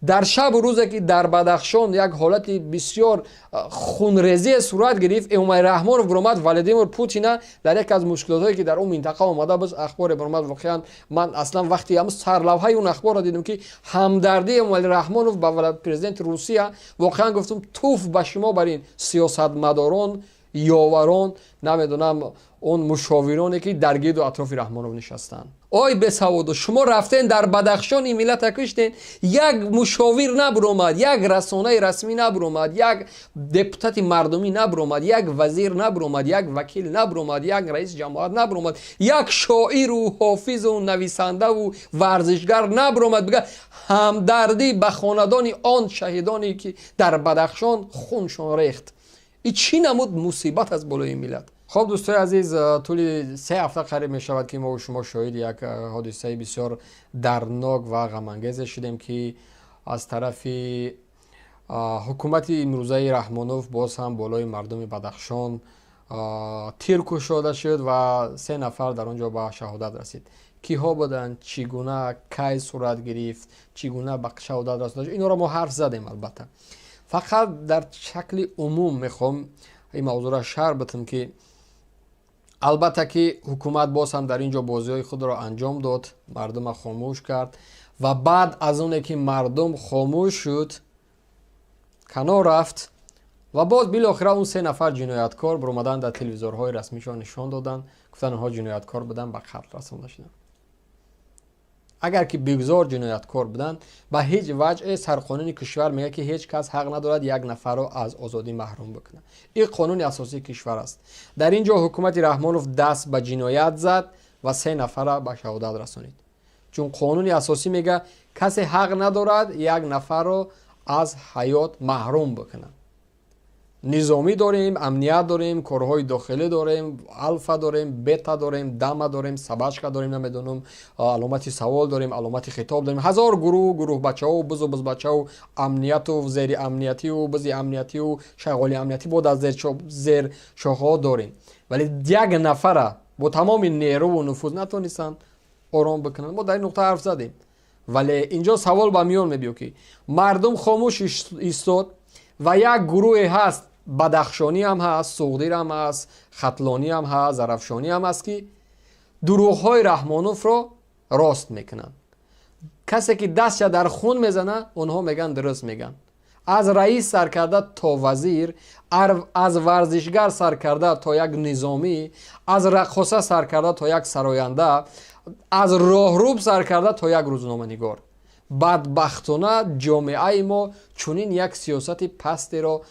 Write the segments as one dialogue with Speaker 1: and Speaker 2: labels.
Speaker 1: Дар шабу рӯзе, ки дар Бадахшон як ҳолати бисёр хунрезие сурат гирифт, Эмомалӣ Раҳмонов биромад Владимир Путина дар яке аз мушкилотҳое, ки дар он минтақа омада буд, ахборе биромад. Воқеан, ман аслан вақти ҳам сарлавҳаи он ахборро дидам, ки ҳамдардии Эмомалӣ Раҳмонов ба президенти Русия, воқеан гуфтам: туф ба шумо, бар ин сиёсатмадорон, ёварон, намедонам, он мушовироне, ки дар гирду атрофи Раҳмонов нишастанд. Ой бесаводо, шумо рафтен, дар Бадахшон ин миллата куштен, як мушовир набуромад, як расонаи расмӣ набуромад, як депутати мардумӣ набуромад, як вазир набуромад, як вакил набуромад, як раиси ҷамоат набуромад, як шоиру ҳофизу нависандаву варзишгар набуромад, бига ҳамдардӣ ба хонадони он шаҳидоне, ки дар Бадахшон хуншон рехт. И чӣ намуд мусибат аст болои миллат? Хоб, дӯстои азиз, тӯли 3 ҳафта қариб мешавад, ки мо шумо шоҳиди як ҳодисаи бисёр дарднок ва ғамангезе шудем, ки аз тарафи ҳукумати имрӯзаи Раҳмонов боз ҳам болои мардуми Бадахшон тир кушода шуд ва се нафар дар он ҷо ба шаҳодат расид. Киҳо буданд, чӣ гуна, кай сурат гирифт, чӣ гуна ба шаҳодат расода шуд, инҳоро мо ҳарф задем. Албатта, фақат дар шакли умум мехоҳам ин мавзӯъро шарҳ битам, ки албатта ки ҳукумат боз ҳам дар ин ҷо бозиҳои худро анҷом дод, мардума хомӯш кард ва баъд аз оне ки мардум хомӯш шуд, канор рафт ва боз билохира он се нафар ҷинояткор биромадан, дар телевизорҳои расмишон нишон доданд, гуфтанд, онҳо ҷинояткор буданд, ба қатл расонда шуданд. Агар ки бигзор ҷинояткор буданд, ба ҳеҷ ваҷҳе сарқонуни кишвар мегӯяд, ки ҳеҷ кас ҳақ надорад як нафарро аз озодӣ маҳрум бикунад. Ин қонуни асосии кишвар аст. Дар ин ҷо ҳукумати Раҳмонов даст ба ҷиноят зад ва се нафарра ба шаҳодат расонид, чун қонуни асосӣ мегӯяд, касе ҳақ надорад як нафарро аз ҳаёт маҳрум бикунад. Низомӣ дорем, амният дорем, корҳои дохилӣ дорем, алфа дорем, бета дорем, дама дорем, собачка дорем, намедонам, аломати савол дорем, аломати хитоб дорем, ҳазор гурӯҳ, гурӯҳбачао, бузу бузбачао, амнияту зери амниятию бузи амниятию шағоли амниятӣ бо дар зер шохаҳо дорем, вале як нафара бо тамоми нерӯву нуфуз натонистанд ором бикунанд. Мо дар ин нуқта ҳарф задем, вале инҷо савол ба миён мебиё, ки мардум хомӯш истод ва як гурӯҳе ҳаст, бадахшонӣ ҳам ҳаст, суғдирам ҳаст, хатлонӣ ҳам ҳаст, зарафшонӣ ҳам ҳаст, ки дурӯғҳои Раҳмоновро рост мекунанд. Касе ки дастша дар хун мезана, онҳо мегӯянд, дуруст мегӯянд. Аз раис сар карда то вазир, аз варзишгар сар карда то як низомӣ, аз раққоса сар карда то як сароянда, аз роҳруб сар карда то як рӯзноманигор. Бадбахтона, ҷомеаи мо чунин як сиёсати пастеро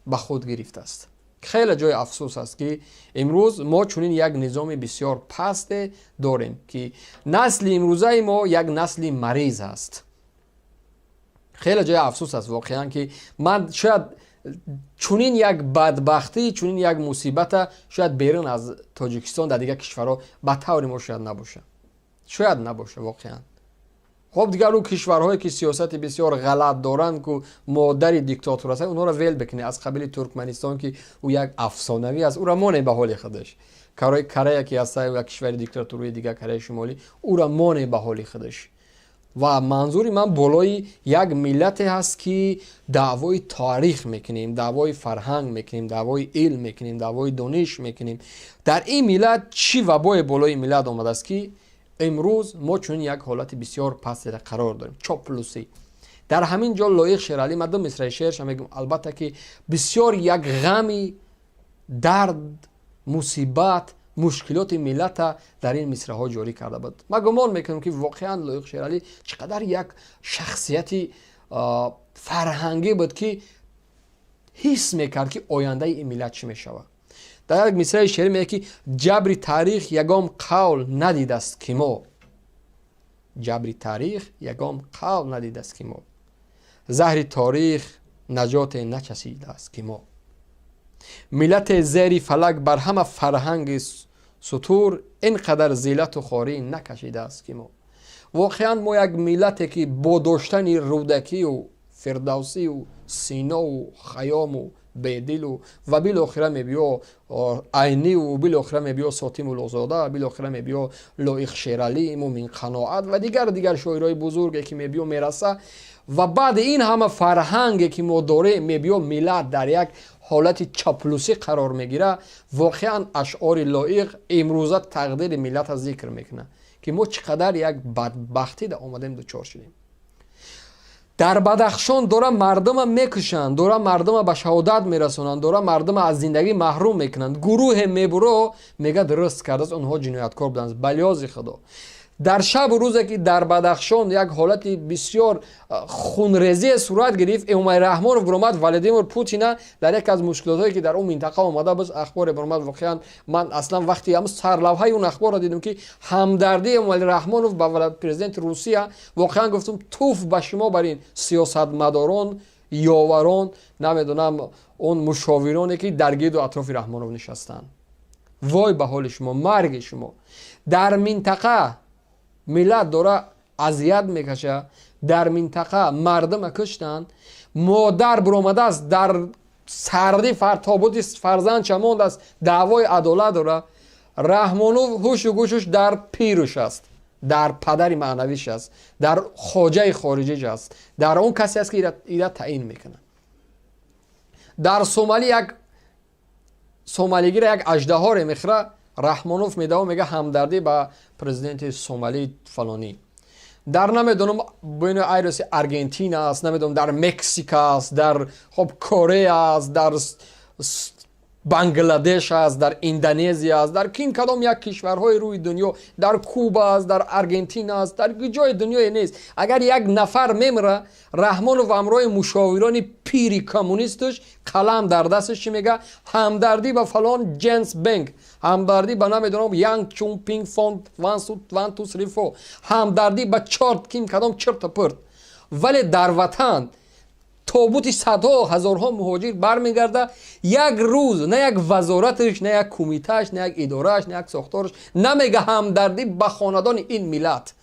Speaker 1: ба худ гирифтааст. Хеле ҷои афсӯс аст, ки имрӯз мо чунин як низоми бисёр пасте дорем, ки насли имрӯзаи мо як насли мариз аст. Хеле ҷои афсӯс аст воқеан, ки ман шояд чунин як бадбахтӣ, чунин як мусибата шояд берун аз Тоҷикистон, дар дигар кишварҳо ба таври мо шояд набошад, шояд набошад воқеан. Хоб, дигар ӯ кишварҳое, ки сиёсати бисёр ғалат доранд, ку модари диктатор аст, онҳоро вел бикунед, аз қабили Туркманистон, ки ӯ як афсонавӣ аст, ӯра монем ба ҳоли худаш. Корея, ки аста як кишвари диктатурии дигар, Кореяи Шимолӣ, ӯра монем ба ҳоли худаш. Ва манзури ман болои як миллате ҳаст, ки даъвои таърих мекунем, даъвои фарҳанг мекунем, даъвои илм мекунем, даъвои дониш мекунем. Дар ин миллат чӣ вабое болои миллат омадааст, ки имрӯз мо чунин як ҳолати бисёр пастера қарор дорем? Чоплусӣ. Дар ҳамин ҷо Лоиқ Шералӣ, ман ду мисраи шеърша мегӯм. Албатта ки бисёр як ғами дард, мусибат, мушкилоти миллата дар ин мисраҳо ҷорӣ карда буд. Ман гумон мекунам, ки воқеан Лоиқ Шералӣ чӣ қадар як шахсияти фарҳангӣ буд, ки ҳис мекард, ки ояндаи ин миллат чӣ мешавад. Дар як мисраи шеърӣ мегӯяд, ки ҷабри таърих ягон қавл надидааст, ки мо, ҷабри таърих ягон қавл надидааст, ки мо заҳри торих наҷоте начасидааст, ки мо миллате зери фалак бар ҳама фарҳанги сутур ин қадар зиллату хорӣ накашидааст, ки мо. Воқеан, мо як миллате, ки бо доштани Рӯдакию Фирдавсию Синову Хаёму Бедилу ва билохира мебиё Айниву билохира мебиё Сотим Улуғзода, билохира мебиё Лоиқ Шералӣ, Мумин Қаноат ва дигар дигар шоирои бузурге, ки мебиё мераса. Ва баъди ин ҳама фарҳанге, ки мо дорем, мебиё миллат дар як ҳолати чаплусӣ қарор мегирад. Воқеан, ашъори Лоиқ имрӯза тақдири миллата зикр мекунад, ки мо чӣ қадар як бадбахтида омадем, дучор шудем. Дар Бадахшон дора мардума мекушанд, дора мардума ба шаҳодат мерасонанд, дора мардума аз зиндагӣ маҳрум мекунанд. Гурӯҳе мебуро, мега, дуруст кардааст, онҳо ҷинояткор буданд. Балёзи Худо, дар шабу рӯзе, ки дар Бадахшон як ҳолати бисёр хунрезие сурат гирифт, Эмомалӣ Раҳмонов биромад, Владимир Путина дар яке аз мушкилотҳое, ки дар он минтақа омада буд, ахборе биромад. Воқеан, ман аслан вақти ҳам сарлавҳаи он ахборро дидам, ки ҳамдардии Эмомалӣ Раҳмонов ба президенти Русия, воқеан гуфтам: туф ба шумо, бар ин сиёсатмадорон, ёварон, намедонам, он мушовироне, ки дар гирду атрофи Раҳмонов нишастанд. Вой ба ҳоли шумо, марги шумо! Дар минтақа миллат дора азият мекаша, дар минтақа мардума куштанд. Модар биромадааст, дар сардӣ тобути фарзандша мондааст, даъвои адолат дора. Раҳмонов ҳушу гӯшуш дар пируш аст, дар падари маънавиш аст, дар хоҷаи хориҷиш аст, дар он касе аст, ки ира таъин мекунад. Дар Сомалӣ як сомалигира як аждаҳоре мехӯра, Раҳмонов медава, мега ҳамдардӣ ба президенти Сомалӣ фалонӣ. Дар, намедонам, Буэнос Айреси Аргентина аст, намедонам, дар Мексика аст, дар, хоб, Корея аст, дар Бангладеш аст, дар Индонезия аст, дар кин кадом як кишварҳои рӯи дунё, дар Куба аст, дар Аргентина аст, дар ҷои дунёе нест. Агар як нафар мемира, Раҳмонов ҳамроҳи мушовирони пири коммунисташ, қалам дар дасташ, чӣ мега? Ҳамдардӣ ба фалон Дженс Бенк, ҳамдардӣ ба, намедонам, Янг Чунпинг фонд, one, two, three, four, ҳамдардӣ ба чорт ким кадом чирту пирт. Вале дар ватан тобути садҳо ҳазорҳо муҳоҷир бармегарда, як рӯз на як вазораташ, на як кумитааш, на як идорааш, на як сохтораш намега ҳамдардӣ ба хонадони ин миллат.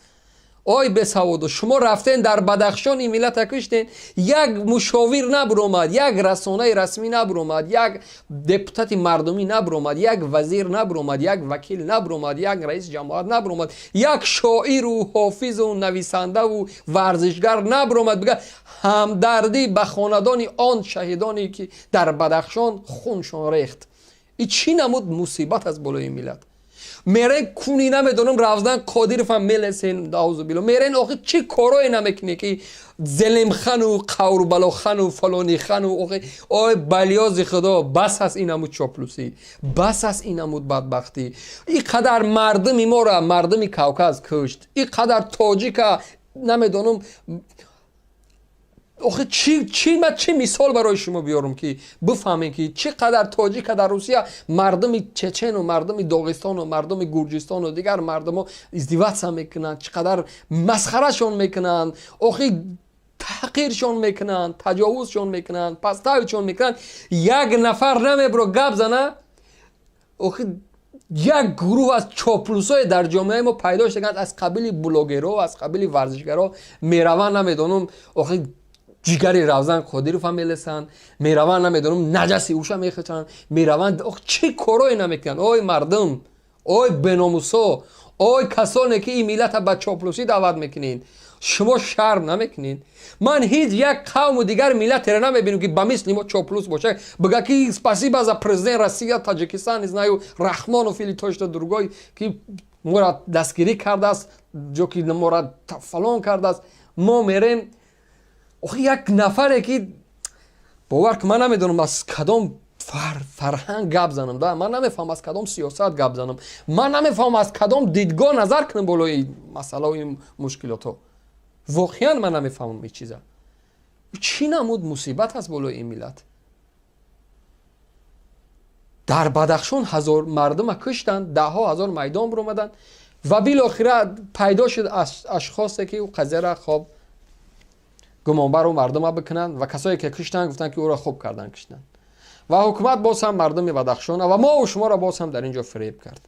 Speaker 1: Ой, бесаводу, шумо рафтен, дар Бадахшон ин миллата куштен, як мушовир набуромад, як расонаи расмӣ набуромад, як депутати мардумӣ набуромад, як вазир набуромад, як вакил набуромад, як раиси ҷамоат набуромад, як шоиру ҳофизу нависандаву варзишгар набуромад, бига ҳамдардӣ ба хонадони он шаҳидоне, ки дар Бадахшон хуншон рехт. И чӣ намуд мусибат аз болои миллат? Мерен, куни, намедонам, Равзан Қодировам мелесен, наузубилло. Мерен, охи, чӣ корое намекунӣ, ки Зелимхану Қаврбалохану фалонихану. Охи, ой, балёзи Худо, бас аст ин намуд чоплусӣ, бас аст ин намуд бадбахтӣ. И қадар мардуми мора мардуми Кавказ кушт, и қадар тоҷика, намедонам, охи, чӣ ман чӣ мисол барои шумо биёрам, ки бифаҳмем, ки чӣ қадар тоҷика дар Русия мардуми Чечену мардуми Доғистону мардуми Гурҷистону дигар мардумо издеваться мекунанд, чӣ қадар масхарашон мекунанд, охи, таҳқиршон мекунанд, таҷовузшон мекунанд, паставишон мекунанд. Як нафар намебро гап зана. Охи, як гурӯҳ аз чоплусое дар ҷомеаи мо пайдо шудаганд, аз қабили блогеро, аз қабили варзишгаро, мераванд, намедонам, охи, ҷигари Равзан Қодировам мелесанд, мераванд, намедонам, наҷаси уша мехӯчанд, мераванд, чӣ корое намекунанд. Ой, мардум, ой, беномусо, ой, касоне, ки ин миллата ба чоплусӣ даъват мекунед, шумо шарм намекунед? Ман ҳеҷ як қавму дигар миллатеро намебинам, ки ба мисли мо чоплус боша, бига ки спасибо за президент Россия, Таҷикистон, не знаю, Рахмонов или то что другой, ки моро дастгирӣ кардааст ё ки моро фалон кардааст. Мо мерем, охи, як нафаре, ки бовар ки, ман намедонам, аз кадом фарҳанг гап занам да, ман намефаҳмам, аз кадом сиёсат гап занам, ман намефаҳмам, аз кадом дидгоҳ назар кунам болои масъалаи мушкилотҳо. Воқеан, ман намефаҳмам ин чиза. Чӣ намуд мусибат аст болои ин миллат? Дар Бадахшон ҳазор мардума куштанд, даҳҳо ҳазор майдон биромаданд ва билохира пайдо шуд ашхосе, ки ӯ қазияра, хоб, гумонбару мардума бикунанд ва касое, ки куштанд, гуфтанд, ки ӯро хуб кардан куштанд. Ва ҳукумат боз ҳам мардуми Бадахшона ва мо шуморо боз ҳам дар ин ҷо фиреб кард.